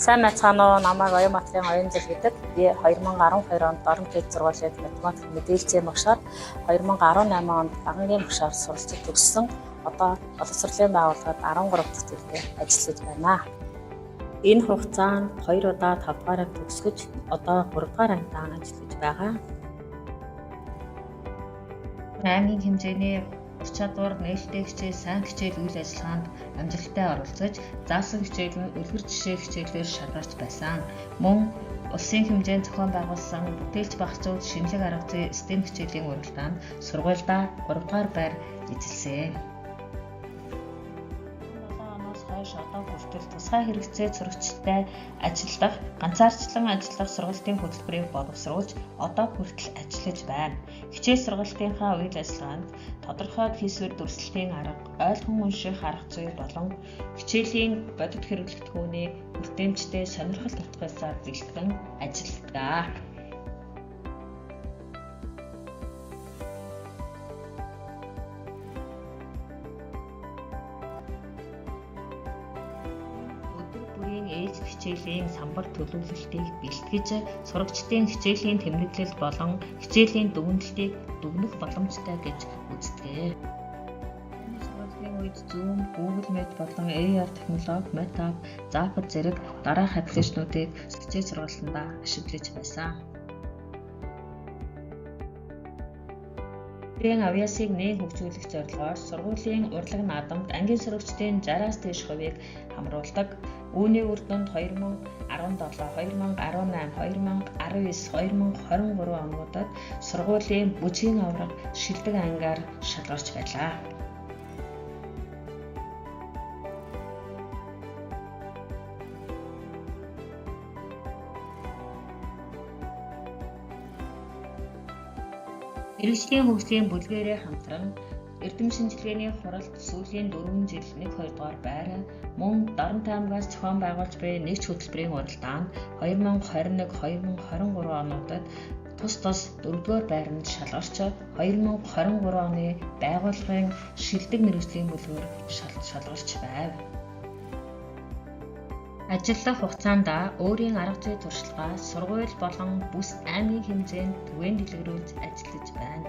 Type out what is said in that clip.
Сайн байцгаана уу? Намайг Оюунбаатарын Оюунзэл гэдэг. Би 2012 онд Дорнод дээд сургуулийн математик мэдээллийн багшаар, 2018 онд багангийн багшаар суралцаж төгссөн. Одоо боловсролын байгууллагад 13 дахь жилдээ ажиллаж байна. Энэ хугацаанд 2 удаа 5 дугаар анги төгсгөж, одоо 3 дугаар ангидаа ажиллаж байгаа. Аймгийн хэмжээний ур чадвар, нээлттэй хичээл, сайн хичээл үйл ажиллагаанд амжилттай оролцож, заасан хичээл нь үлгэр жишээ хичээлээр шалгарч байсан. Мөн улсын хэмжээнд зохион байгуулсан бүтээлч багцууд шинэлэг арга зүй STEM хичээлийн уралдаанд сургуульдаа 3 дугаар байр эзэлсэн. 7 оноос хойш одоо хүртэл тусгай хэрэгцээ сурагчтай ажиллах, ганцаарчлан ажиллах сургалтын хөтөлбөрийг боловсруулж одоо хүртэл ажиллаж байна. Хичээл сургалтынхаа үйл ажиллагаанд тодорхой хийсвэр дүрслэлийн арга, ойлгон унших арга зүй болон хичээлийн бодит хэрэглэгдэхүүний хүртээмжтэй сонирхол татгасаар бэлтгэн ажилладаг. Өдөр бүрийн ээж хичээлийн самбар төлөвлөлтийг бэлтгэж, сурагчдын хичээлийн тэмдэглэл болон хичээлийн дүгнэлтийг дүгнэх боломжтой гэж үздэг. Сургуулийн үед Zoom, Google Meet болон AR технологи, Meta, Zapper зэрэг дараах аппликейшнуудыг хичээл сургалтандаа ашиглаж байсан. Авьяасыг нээн хөгжүүлэх зорилгоор сургуулийн урлаг наадамд ангийн сурагчдын 60-аас дээш хувийг хамруулдаг. Үүний үр дүнд 2017, 2018, 2019, 2023 онуудад сургуулийн бүжгийн аварга шилдэг ангиар шалгарч байлаа. Мэргэжлийн хөгжлийн бүлгээрээ хамтран эрдэм шинжилгээний хуралд сүүлийн 4 жил 1 2 дугаар байр, мөн Дорнод аймгаас зохион байгуулж буй нэгж хөтөлбөрийн уралдаанд 2021, 2023 онуудад тус тус 4 дугаар байранд шалгарч 2023 оны байгууллагын шилдэг мэргэжлийн бүлгээр шалгарч байв. Ажиллах хугацаанд өөрийн арга зүй туршлагаа сургууль болон бүс аймгийн хэмжээнд түгээн дэлгэрүүлж ажиллаж байна.